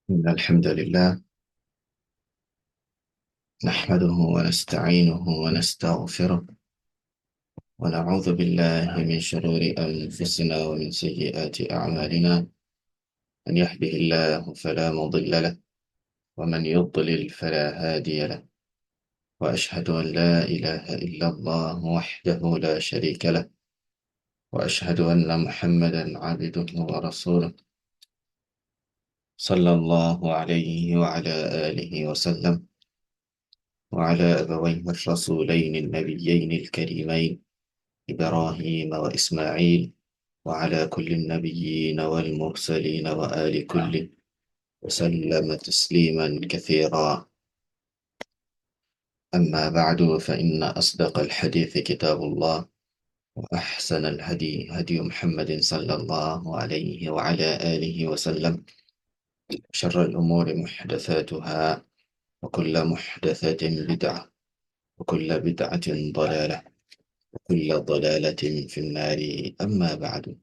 إن الحمد لله نحمده ونستعينه ونستغفره، ونعوذ بالله من شرور أنفسنا ومن سيئات أعمالنا. من يهده الله فلا مضل له، ومن يضلل فلا هادي له، وأشهد أن لا إله إلا الله وحده لا شريك له، وأشهد أن محمدا عبده ورسوله، صلى الله عليه وعلى آله وسلم، وعلى أبويه الرسولين النبيين الكريمين إبراهيم وإسماعيل، وعلى كل النبيين والمرسلين وآل كل وسلم تسليما كثيرا. أما بعد، فإن أصدق الحديث كتاب الله، وأحسن الهدي هدي محمد صلى الله عليه وعلى آله وسلم، شر الأمور محدثاتها، وكل محدثة بدعة، وكل بدعة ضلالة، وكل ضلالة في النار. أما بعد،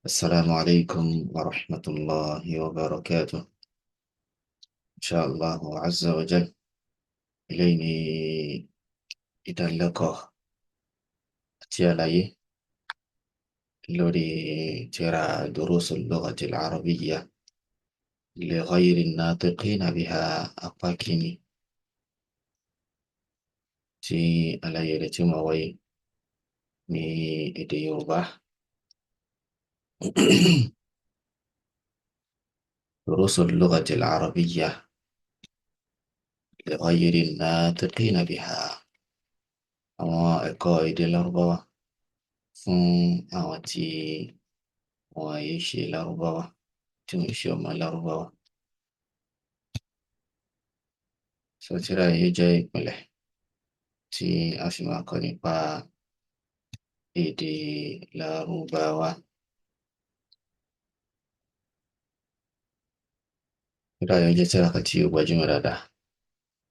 السلام عليكم ورحمة الله وبركاته. إن شاء الله عز وجل إليني ìdánilẹ́kọ̀ọ́ àti àlàyé lórí tírà Durus al-Lughati al-Arabiyya li ghayri an-natiqina biha, apá kìíní, tí àlàyé rẹ̀ tí máa wáyé ní èdè Yorùbá. دروس اللغة العربية لغير الناطقين بها، àwọn ẹ̀kọ́ èdè Lárúbáwá fún àwọn tí wọ́n yìí ṣe Lárúbáwá, tí wọ́n ṣe ọmọ Lárúbáwá. So tírà yìí jẹ́ ìpìlẹ̀ tí a fi máa kọ́ nípa èdè Lárúbáwá. Tírà yìí jẹ́ tírà kan tí ó gbajúmọ̀ dáadáa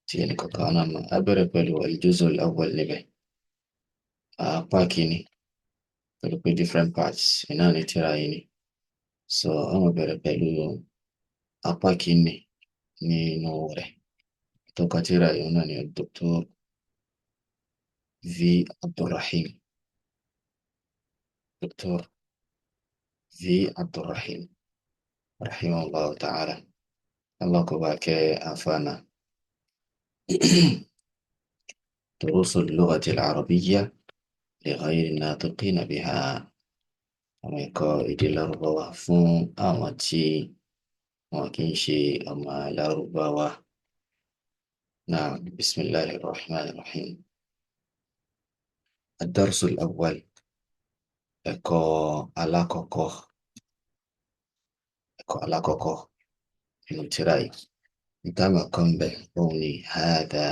tí ẹnì kọ̀ọ̀kan náà mọ̀. A bẹ̀rẹ̀ pẹ̀lú al-juz'u al-awwal níbẹ̀, apá kìíní, pẹ̀lú pé different parts iná ní tírà yìí ni. So a máa bẹ̀rẹ̀ pẹ̀lú apá kìíní nínú rẹ̀. Tó kọ tírà yìí náà ni Dr. V. Abdulrahim. Dr. V. Abdulrahim rahimahullah ta'ala. Allah kó bá kẹ́ àfáàná. دروس اللغة العربية لغير الناطقين بها، àwọn ẹ̀kọ́ èdè Lárúbáwá fún àwọn tí wọn kì í ṣe ọmọ Lárúbáwá. نعم، بسم الله الرحمن الرحيم. الدرس الأول، ẹ̀kọ́ alákọ̀ọ́kọ́, ẹ̀kọ́ alákọ̀ọ́kọ́ nínú tírà yìí. Ìtàmà kan bẹ̀ òun ni هذا.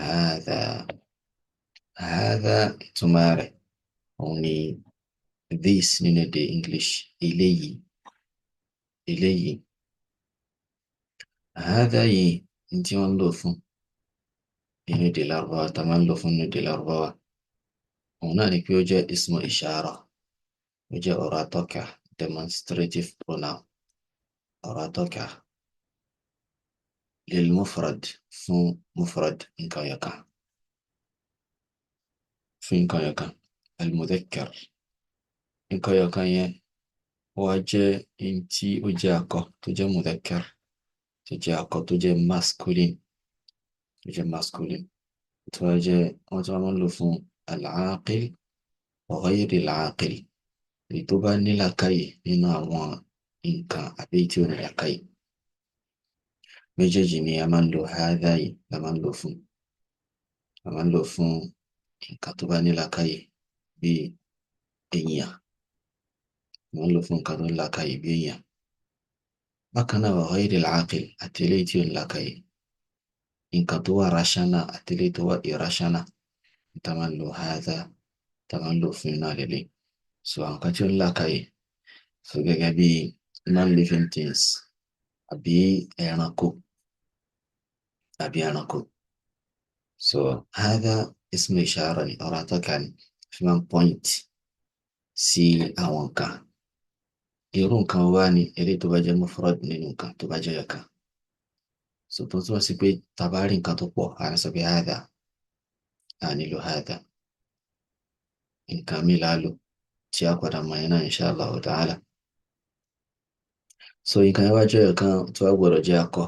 هذا، هذا ìtumọ̀ rẹ̀ òun ni this nínú èdè English, eléyìí, eléyìí. هذا yìí ní tí wọ́n ń lò fún nínú èdè Lárúbáwá, tá a máa ń lò fún nínú èdè Lárúbáwá, òun náà ni pé ó jẹ́ ismu ishara, ó jẹ́ ọ̀rọ̀ atọ́ka, demonstrative pronoun, ọ̀rọ̀ atọ́ka lil mufrad, fún mufrad, nǹkan ẹyọkan, fún nǹkan ẹyọkan, al-mudhakkar, nǹkan ẹyọkan yẹn ó wá jẹ́ in tí ó jẹ́ akọ, tó jẹ́ mudhakkar, tó jẹ́ akọ, tó jẹ́ masculine, tó jẹ́ masculine, tó wá jẹ́ wọ́n tí wọ́n máa ń lò fún al-aqil wa ghayri al-aqil, èyí tó bá ní làákàyè nínú àwọn nǹkan àbí èyí tí ò ní làákàyè. Méjèèjì ni a máa ń lo hadha yìí, la máa ń lò fún. A máa ń lò fún nǹkan tó bá ní làákàyè bíi èèyàn. A máa ń lò fún nǹkan tó ní làákàyè bí èèyàn. Bákan náà, wa ghayri al-aqil, àti eléyìí tí ò ní làákàyè. Nǹkan tó wà rational àti eléyìí tó wà irrational, tá a máa ń lo hadha, tá a máa ń lò fún náà lélẹ̀. So àwọn nǹkan tí ó ní làákàyè, so gẹ́gẹ́ bí non-living things àbí ẹranko, àbí ẹranko. So hadha ismu ishara ni, ọ̀rọ̀ atọ́ka ni, fi máa ń point sí àwọn nǹkan. Irú nǹkan wá ní eléyìí tó bá jẹ́ mufrad nínú nǹkan tó bá jẹ́ ẹyọ̀kan. So tó túmọ̀ sí pé tá a bá rí nǹkan tó pọ̀, a ní sọ pé hadha, a nílò hadha. Nǹkan mi là á lò tí a padà mọ̀ yẹn náà insha Allah ta'ala. So nǹkan yẹn wá jẹ́ ẹyọ̀kan tó wá gbọ́dọ̀ jẹ́ akọ,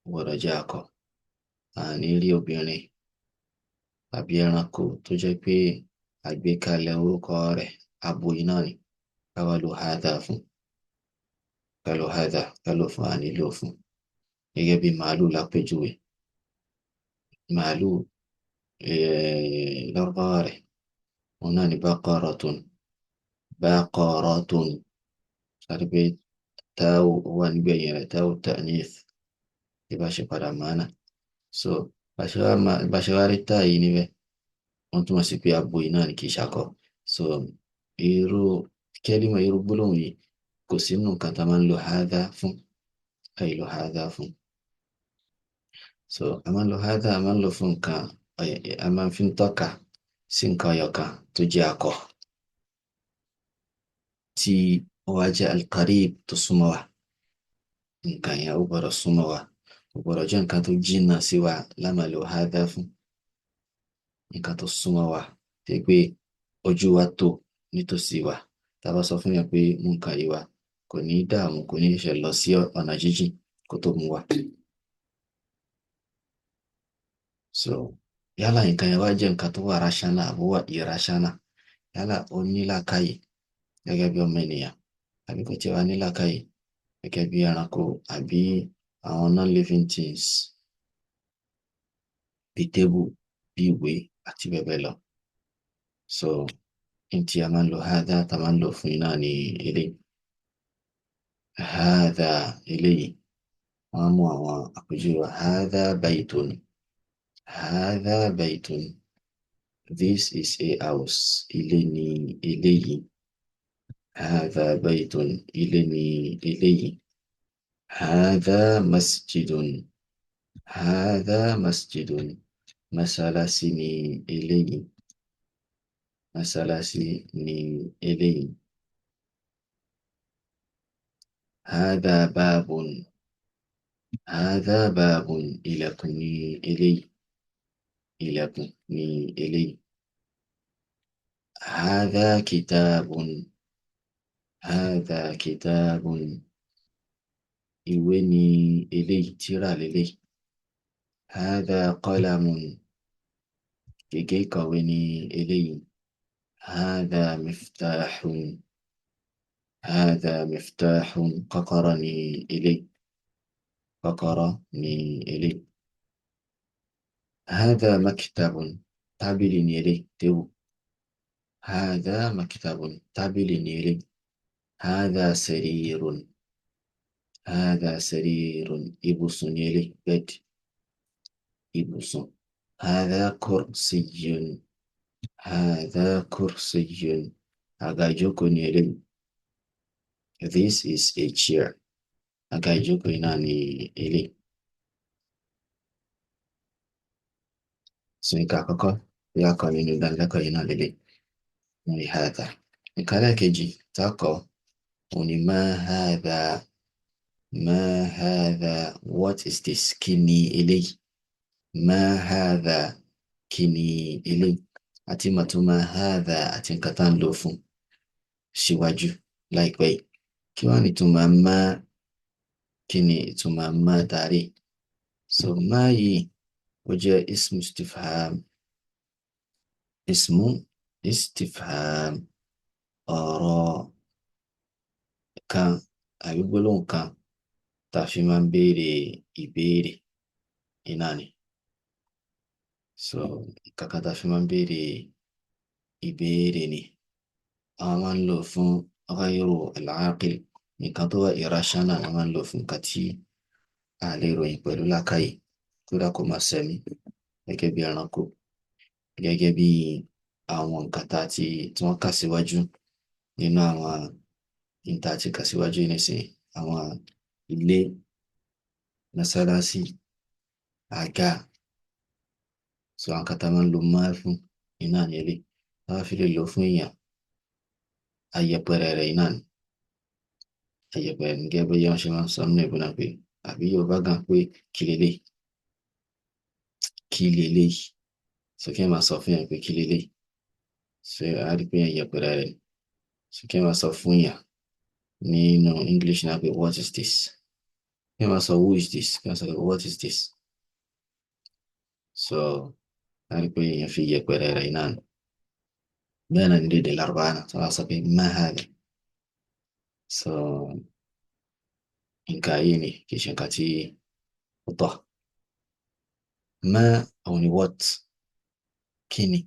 gbọ́dọ̀ jẹ́ akọ. A ní rí obìnrin tàbí ẹranko tó jẹ́ pé àgbékalẹ̀ orúkọ rẹ̀ abo iná ni ká wá lo hadha fún, ká lo hadha, ká lò fún, a nílò fún. Gẹ́gẹ́ bí màálù lápèjúwe. Màálù lárúbáwá rẹ̀ òun náà ni baqaratun, baqaratun. Sáré pé táwù wà nígbẹ̀yìn rẹ̀, táwù ta'nith bí bá ṣe padà máa nà. So bá ṣe wá rí táà yìí níbẹ̀, wọ́n túmọ̀ sí pé abo iná ni, kì í ṣakọ. So irú kẹ́límà, irú gbólóhùn yìí kò sínú nǹkan tá a máa ń lo hadha fún, àì lo hadha fún. So a máa ń lo hadha, a máa ń lo fún nǹkan, a máa fi ń tọ́ka sí nǹkan ọyọ̀kan tó jẹ́ akọ tí ó wá jẹ́ al-qarib, tó súnmọ́ wa. Nǹkan yẹn ó gbọ́dọ̀ súnmọ́ wa, ó gbọ́dọ̀ jẹ́ nǹkan tó jìnnà sí wa la máa lo hadha fún. Nǹkan tó súnmọ́ wa tí pé ojú wa tó nítòsí wa, tá a bá sọ fún yàn pé mú nǹkan yìí wá, kò ní dààmú, kò ní ṣe lọ sí ọ̀nà jíjìn kó tó mú wa. So yálà nǹkan yẹn wá jẹ́ nǹkan tó wà rational àbó wà irrational, yálà ó ní làákàyè gẹ́gẹ́ bí ọmọ ènìyàn àbí kò tiẹ̀ wá ní làákàyè gẹ́gẹ́ bí ẹranko àbí àwọn non-living things bí tébù, bí ìwé àti bẹ́ẹ̀ bẹ́ẹ̀ lọ. So n tí a máa ń lo hadha, tá a máa ń lò fún iná ní eléyìí. Hadha eléyìí, wọ́n mú àwọn àpèjúwe wá. Hadha baytun, hadha baytun, this is a house, ilé ni eléyìí. Hadha baytun, ilé ni eléyìí. Hadha masjidun, hadha masjidun, mọ́sálásí ni eléyìí, mọ́sálásí ni eléyìí. Hadha babun, hadha babun, ilẹ̀kùn ni eléyìí, ilẹ̀kùn ni eléyìí. Hadha kitabun, hadha kitabun, ìwé ni eléyìí, tírà leléyìí. Hadha qalamun, gègé ìkọ̀wé ni eléyìí. Hadha miftahun, hadha miftahun, kọ́kọ́rọ́ ni eléyìí, kọ́kọ́rọ́ ni eléyìí. Hadha maktabun, tábìlì ni eléyìí, tébù. Hadha maktabun, tábìlì ni eléyìí. Hadha sarirun, hadha sarirun, ibùsùn ni eléyìí, bed, ibùsùn. Hadha kursiyyun, hadha kursiyyun, àga ìjókòó ni eléyìí. This is a chair. Àga ìjókòó yìí náà ni eléyìí. So nǹkan àkọ́kọ́ tí a kọ́ nínú ìdánilẹ́kọ̀ọ́ yìí náà lélẹ̀ ní hadha. Nǹkan ẹlẹ́ẹ̀kejì tá a kọ́ òun ni ma hadha, ma hadha, what is this? Kí ni eléyìí? Ma hadha, kí ni eléyìí? Àti màtúmọ̀ hadha àti nǹkan tá à ń lò fún síwájú láìpẹ́ yìí. Kí wá ní ìtumọ̀ má? Kí ni ìtumọ̀ má tàrí? So má yìí ó jẹ́ ismu istifham, ismu istifham, ọ̀rọ̀ kan àbí gbólóhùn kan tá a fi máa ń béèrè ìbéèrè iná ni. So nǹkan kan tá a fi máa ń béèrè ìbéèrè ni. Àwọn máa ń lò fún ghayru al-aqil, nǹkan tó wà irrational la máa ń lò fún, nǹkan tí a lè ròyìn pẹ̀lú làákàyè kódà kó máa sẹ̀mí, gẹ́gẹ́ bí ẹranko, gẹ́gẹ́ bí àwọn nǹkan tá a ti tí wọ́n kà síwájú nínú àwọn nǹkan tá a ti kà síwájú nísìnyí, àwọn ilé, mọ́sálásí, àga. So àwọn nǹkan tá a máa ń lo máa fún iná ní eléyìí. Tá a bá fi lè lò fún èèyàn, a yẹpẹrẹ rẹ̀ iná ni. Àyẹ̀pẹ̀ gẹ́gẹ́ bí wọ́n ṣe máa ń sọ nínú ìbò náà pé àbí Yorùbá gan pé kí leléyìí, kí leléyìí. So kí ẹ máa sọ fún yàn pé kí leléyìí, so a rí pé yàn yẹpẹrẹ rẹ̀. So kí ẹ máa sọ fún yàn nínú English náà pé what is this, kí ẹ máa sọ who is this, kí ẹ máa sọ what is this. So a rí pé èèyàn fi yẹpẹrẹ rẹ̀ náà nù. Bẹ́ẹ̀ náà ní lédè Lárúbáwá náà tó wá sọ pé ma hadha. So nǹkan yìí ni kì í ṣe nǹkan tí ó tọ́. Ma òun ni what, kí ni,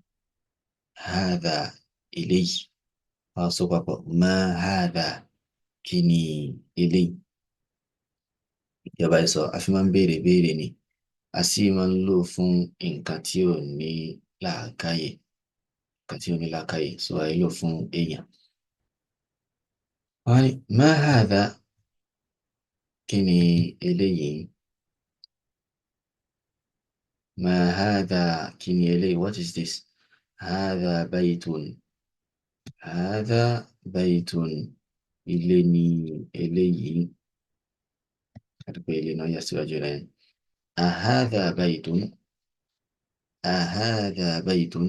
hadha eléyìí, wọ́n sọ papọ̀ ma hadha, kí ni eléyìí. Ìjọba ìsọ a fi máa ń béèrè béèrè ni, a sì máa ń lò fún nǹkan tí ò ní làákàyè, nǹkan tí ò ní làákàyè, so àyè lò fún èèyàn. Wọ́n ní ma hadha, kí ni eléyìí, ma hadha, kí ni eléyìí, what is this? Hadha baytun, hadha baytun, ilé ni eléyìí. Àti pé ilé náà yà síwájú rẹ̀. Ahadha baytun, ahadha baytun,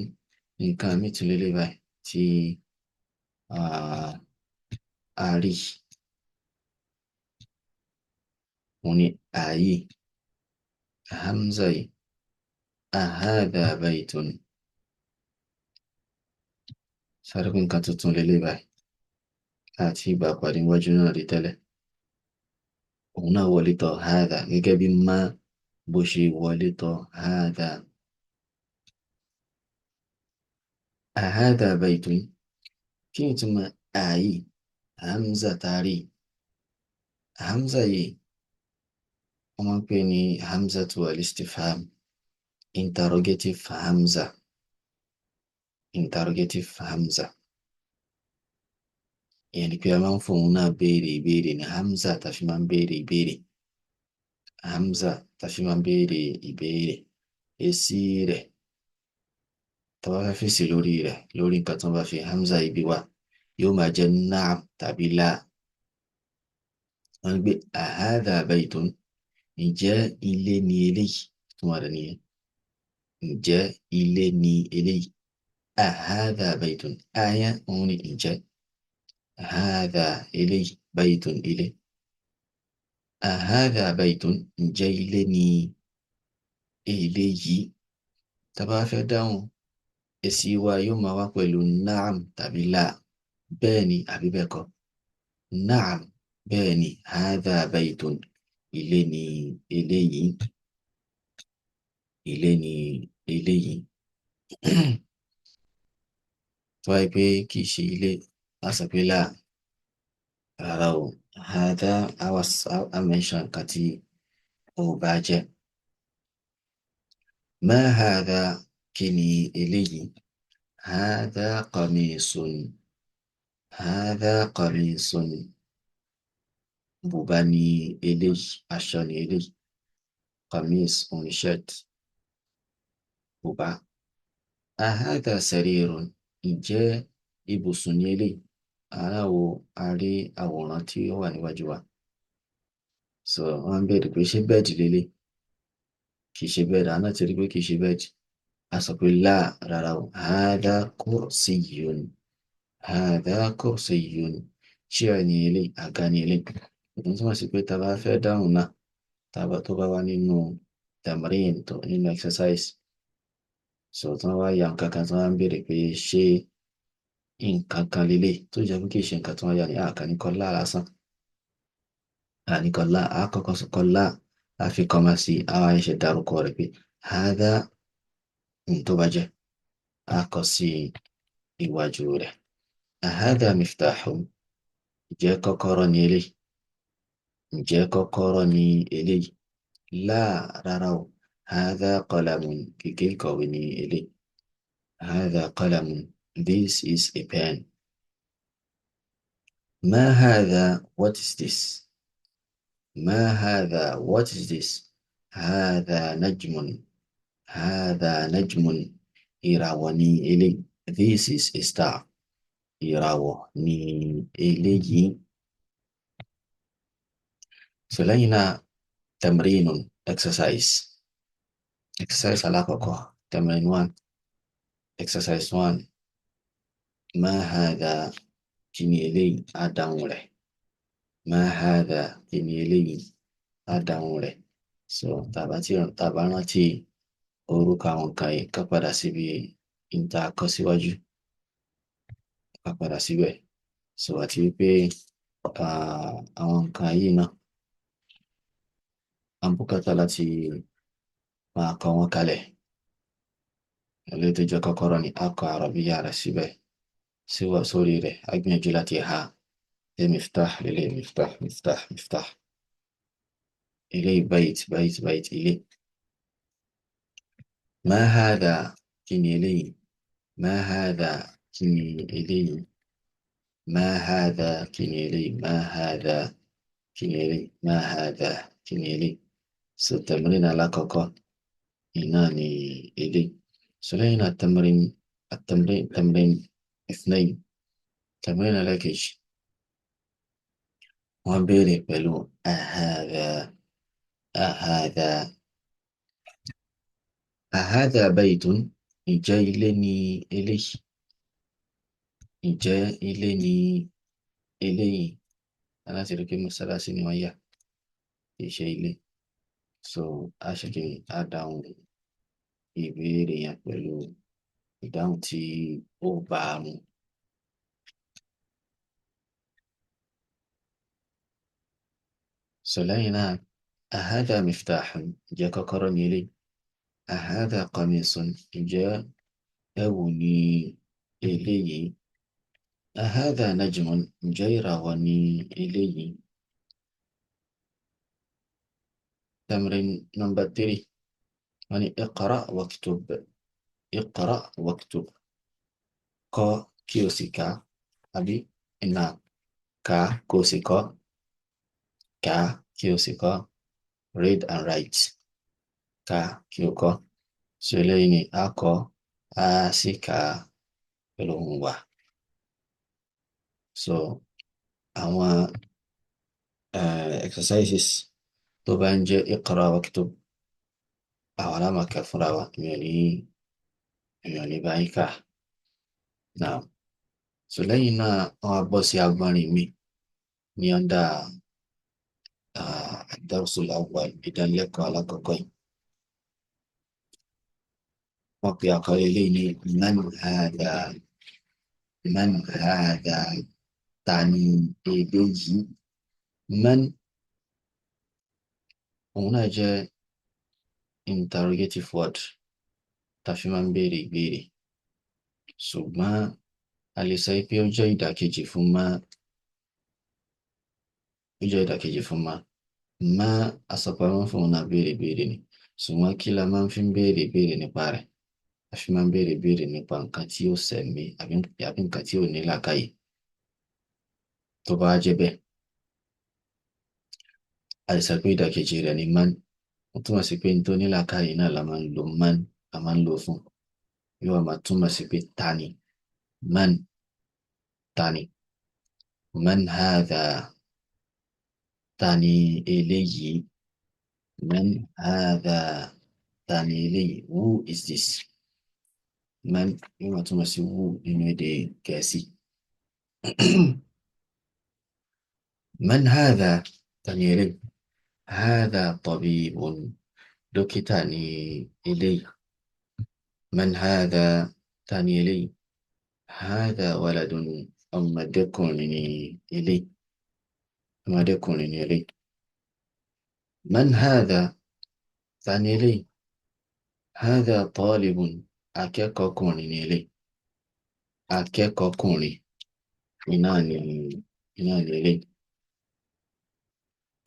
nǹkan mi tún lélẹ̀ báyìí tí a rí. Òun ni ààyè hamza yìí, ahadha baytun. Sáré pé nǹkan tuntun lélẹ̀ báyìí àti ìgbà pàdé níwájú náà rí tẹ́lẹ̀. Òun náà wọlé tọ̀ hadha gẹ́gẹ́ bí má bó ṣe wọlé tọ̀ hadha. Ahadha baytun, kí ni ìtumọ̀ ààyè hamza tari? Hamza yìí wọ́n máa ń pè ní hamzatu al-istifham, interrogative hamza, interrogative hamza. Ìyẹn ni pé a máa ń fòun náà béèrè ìbéèrè ní hamza tá fi máa ń béèrè ìbéèrè, hamza tá fi máa ń béèrè ìbéèrè. Èsì rẹ̀ tá bá fẹ́ fèsì lórí rẹ̀, lórí nǹkan tó bá fi hamza ibi wá, yóò máa jẹ́ naam tàbí la. Wọ́n gbé ahadha baytun, ǹjẹ́ ilé ni eléyìí? Túmọ̀ rẹ̀ nìyẹn, ǹjẹ́ ilé ni eléyìí? Ahadha baytun, aya òun ni ǹjẹ́, hadha eléyìí, baytun ilé. Ahadha baytun, ǹjẹ́ ilé ni eléyìí? Tá bá fẹ́ dáhùn, èsì wa yóò máa wá pẹ̀lú naam tàbí la, bẹ́ẹ̀ ni àbí bẹ́ẹ̀ kọ́. Naam, bẹ́ẹ̀ ni, hadha baytun, ilé ni eléyìí, ilé ni eléyìí. Tó bá jẹ́ pé kì í ṣe ilé, a sọ pé la, rárá o, hadha a mention nǹkan tí ó bá jẹ́. Ma hadha, kí ni eléyìí? Hadha qamisun, hadha qamisun, bùbá ni eléyìí, aṣọ ni eléyìí. Qamis òun ni shirt, bùbá. Ahadha sarirun, ǹjẹ́ ibùsùn ni eléyìí? Aláwo a rí àwòrán tí ó wà níwájú wa. So wọ́n ń béèrè pé ṣé bẹ́ẹ̀dì lélẹ̀? Kì í ṣe bẹ́ẹ̀dì, àwọn náà ti rí pé kì í ṣe bẹ́ẹ̀dì. A sọ pé la, rárá o, hadha kursiyyun, hadha kursiyyun, chair ni eléyìí, àga ni eléyìí. Ìdí túmọ̀ sí pé tá a bá fẹ́ dáhùn náà, tá a bá tó bá wá nínú tamrin tó nínú exercise, so tí wọ́n wá ya nǹkan kan tí wọ́n ń béèrè pé ṣé nǹkan kan lélẹ̀ tó jẹ́ pé kì í ṣe nǹkan tí wọ́n yà ní àkànní kọ́ lá lásán, àní kọ́ lá, àkọ́kọ́ sọ kọ́ lá, a fi kọ́má sí i, àwa ṣe dárúkọ rẹ̀ pé hadha n tó bá jẹ́, a kọ sí iwájú rẹ̀. Hadha miftahun, ǹjẹ́ kọ́kọ́rọ́ ni eléyìí? Ǹjẹ́ kọ́kọ́rọ́ ni eléyìí? La, rárá o, hadha qalamun, gègé ìkọ̀wé ni eléyìí. Hadha qalamun, this is a pen. Ma hadha, what is this? Ma hadha, what is this? Hadha najmun, hadha najmun, ìràwọ̀ ni eléyìí. This is a star. Ìràwọ̀ ni eléyìí. So lẹ́yìn náà, tamrinun, exercise. Exercise alákọ̀ọ́kọ́, tamrin 1, exercise 1. Ma hadha, kí ni eléyìí? Á dáhùn rẹ̀. Ma hadha, kí ni eléyìí? Á dáhùn rẹ̀. So tá a bá rántí orúkọ àwọn nǹkan yìí, ká padà síbi ìta kọ síwájú, ká padà síbẹ̀. So àti wípé àwọn nǹkan yìí náà à ń bùkátà láti máa kọ wọ́n kalẹ̀. Eléyìí tó jẹ́ kọ́kọ́rọ́ ni a kọ àrọ̀bíyà rẹ̀ síbẹ̀, sórí rẹ̀, a gbìyànjú láti ha. Ṣé miftah lélẹ̀, miftah, miftah, miftah. Eléyìí bayt, bayt, bayt, ilé. Ma hadha, kí ni eléyìí? Ma hadha, kí ni eléyìí? Ma hadha, kí ni eléyìí? Ma hadha, kí ni eléyìí? Ma hadha, kí ni eléyìí? So tamrin alákọ̀ọ́kọ́ iná ni eléyìí. So lẹ́yìn náà tamrin, التمرين تمرين اثنين، تمرين ẹlẹ́kejì. Wọ́n béèrè pẹ̀lú ahadha, ahadha, ahadha baytun, ǹjẹ́ ilé ni eléyìí? Ǹjẹ́ ilé ni eléyìí? Aláti rí pé mọ́sálásí ni wọ́n yà, kì í ṣe ilé. So a ṣe kí a dáhùn ìbéèrè yẹn pẹ̀lú ìdáhùn tí ó bá a mu. So lẹ́yìn náà, ahadha miftahun, ǹjẹ́ kọ́kọ́rọ́ ni eléyìí? Ahadha qamisun, ǹjẹ́ ẹ̀wù ni eléyìí? Ahadha najmun, ǹjẹ́ ìràwọ̀ ni eléyìí? Tamrin number 3, wọ́n ní iqra waktub, iqra waktub, kọ kí o sì kà, àbí ìnà kà kó o sì kọ, kà kí o sì kọ, read and write, kà kí o kọ. So eléyìí ni a kọ, a sì kà pẹ̀lú ohùn wa. So àwọn exercises tó bá ń jẹ́ iqra waktub, àwọn alámàkà fúnra wa, èmi ò ní bá yín kà. Now, so lẹ́yìn náà wọ́n á bọ́ sí agbọ́nrin mi ní under ad-darsul awwal, ìdánilẹ́kọ̀ọ́ alákọ̀ọ́kọ́ yìí. Wọ́n pe àkọlé eléyìí ní man hadha, man hadha, ta ni eléyìí? Man òun náà jẹ́ interrogative word tá fi máa ń béèrè ìbéèrè, ṣùgbọ́n a lè sọ pé ó jẹ́ ìdàkejì fún má, ó jẹ́ ìdàkejì fún má. Má asọ̀pamọ́ fún òun náà béèrè ìbéèrè ni, ṣùgbọ́n kí la máa ń fi béèrè ìbéèrè nípa rẹ̀? A fi máa ń béèrè ìbéèrè nípa nǹkan tí ó sẹ̀mí àbí nǹkan tí ò ní làákàyè. Tó bá jẹ́ bẹ́ẹ̀, a lè sọ pé ìdàkejì rẹ̀ ni man. Ó túmọ̀ sí pé ní tó ní làákàyè náà la máa ń lo man, la máa ń lò fún. Yóò máa túmọ̀ sí pé ta ni, man, ta ni, man hadha, ta ni eléyìí, man hadha, ta ni eléyìí, who is this? Man yóò máa túmọ̀ sí who nínú èdè Gẹ̀ẹ́sì. Man hadha, ta ni eléyìí? Hadha tabibun, dókítà ni eléyìí. Man hadha, ta ni eléyìí? Hadha waladun, ọmọdékùnrin ni eléyìí, ọmọdékùnrin ni eléyìí. Man hadha, ta ni eléyìí? Hadha talibun, akẹ́kọ̀ọ́kùnrin ni eléyìí, akẹ́kọ̀ọ́kùnrin iná ni eléyìí.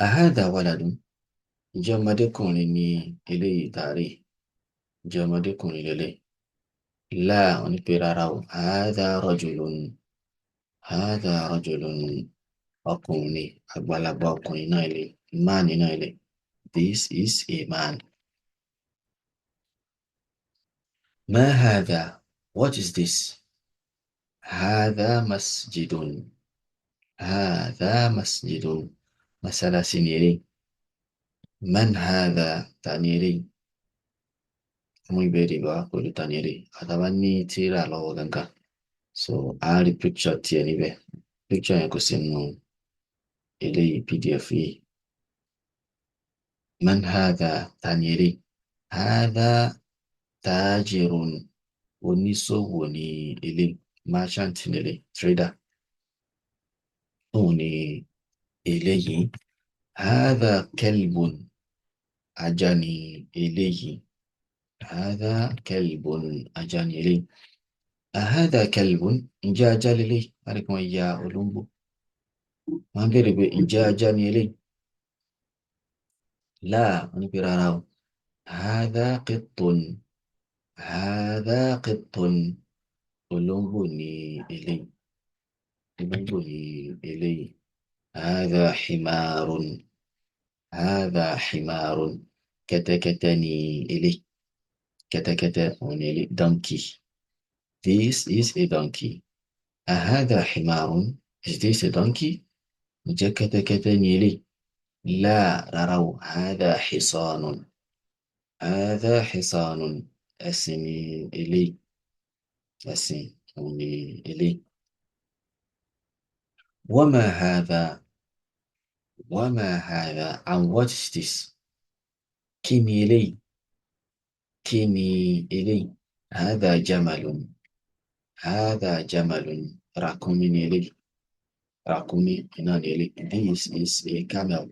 Ahadha waladun, ǹjẹ́ ọmọdékùnrin ni eléyìí tààrí? Ǹjẹ́ ọmọdékùnrin lélẹ̀? La, wọ́n ní pé rárá o. Hadha rajulun, hadha rajulun, ọkùnrin, àgbàlagbà ọkùnrin náà ilé, man náà ilé. This is a man. Ma hadha, what is this? Hadha masjidun, hadha masjidun, masalasi ni eléyìí. Man hadha, ta ni eléyìí? Mú ìbéèrè wá pẹ̀lú ta ni eléyìí. Àtàbá ní tírà lọ́wọ́ gangan. So a rí picture tiẹ̀ níbẹ̀. Picture yẹn kò sí nínú eléyìí PDF yìí. Man hadha, ta ni eléyìí? Hadha tajirun, oníṣòwò ni eléyìí, merchant ni eléyìí, trader. Òun ni eléyìí. Hadha kalbun, ajá ni eléyìí. Hadha kalbun, ajá ni eléyìí. Hadha kalbun, ǹjẹ́ ajá leléyìí? A rí pé wọ́n ya olóńgbò. Wọ́n béèrè pé ǹjẹ́ ajá ni eléyìí? La, wọ́n ní pé rárá o. Hadha qittun, hadha qittun, olóńgbò ni eléyìí. Olóńgbò ni eléyìí. Hadha himarun, hadha himarun, kẹ́tẹ́kẹ́tẹ́ ni eléyìí. Kẹ́tẹ́kẹ́tẹ́ òun ni eléyìí, donkey. This is a donkey. Ahadha himarun, is this a donkey? Ǹjẹ́ kẹ́tẹ́kẹ́tẹ́ ni eléyìí? La, rárá o. Hadha hisanun, hadha hisanun, ẹṣin ni eléyìí. Ẹṣin òun ni eléyìí. Wama hadha, wama hadha, and what is this? Kí ni eléyìí? Kí ni eléyìí? Hadha jamalun, hadha jamalun, ràkúnmí ni eléyìí. Ràkúnmí náà ni eléyìí. This is a camel.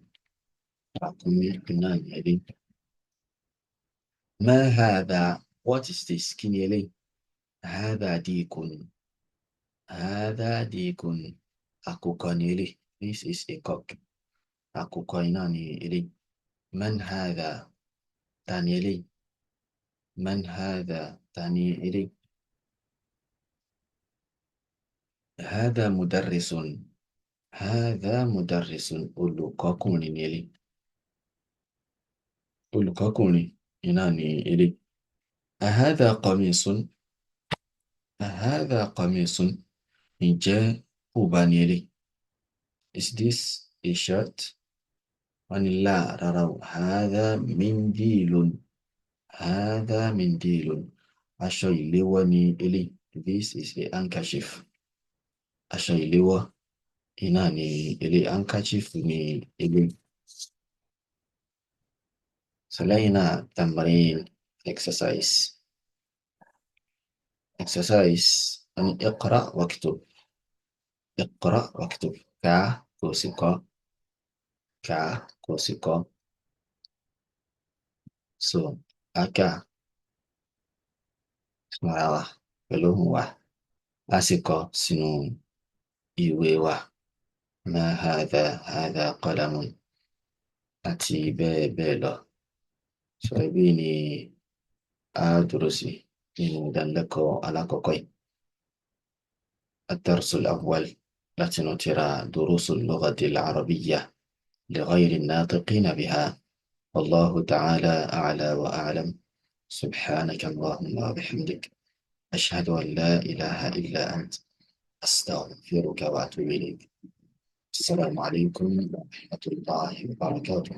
Ràkúnmí náà ni eléyìí. Ma hadha, what is this? Kí ni eléyìí? Hadha dikun, hadha dikun, àkùkọ ni eléyìí. This is a cock. Àkùkọ náà ni eléyìí. Man hadha, ta ni eléyìí? Man hadha, ta ni eléyìí? Hadha mudarrisun, hadha mudarrisun, olùkọ́kùnrin ni eléyìí. Olùkọ́kùnrin iná ni eléyìí. Ahadha qamisun, ahadha qamisun, ǹjẹ́ bùbá ni eléyìí? Is this a shirt? Wọ́n ní la, rárá o. Hadha mindilun, hadha mindilun, aṣọ ìléwọ́ ni eléyìí. This is a handkerchief. Aṣọ ìléwọ́ iná ni eléyìí, handkerchief ni eléyìí. So lẹ́yìn náà, tamrin, exercise. Exercise, wọ́n ní iqra waktub, iqra waktub, kà kó sì kọ, kà kó sì kọ. So a kà fúnra wa pẹ̀lú ohùn wa, a sì kọ sínú ìwé wa. Ma hadha, hadha qalamun, àti bẹ́ẹ̀ bẹ́ẹ̀ lọ. So ibi ni a dúró sí nínú ìdánilẹ́kọ̀ọ́ alákọ̀ọ́kọ́ yìí. الدرس الأول látinú tírà دروس اللغة العربية لغير الناطقين بها. والله تعالى أعلى وأعلم. سبحانك اللهم وبحمدك، أشهد أن لا إله إلا أنت، أستغفرك وأتوب إليك. السلام عليكم ورحمة الله وبركاته.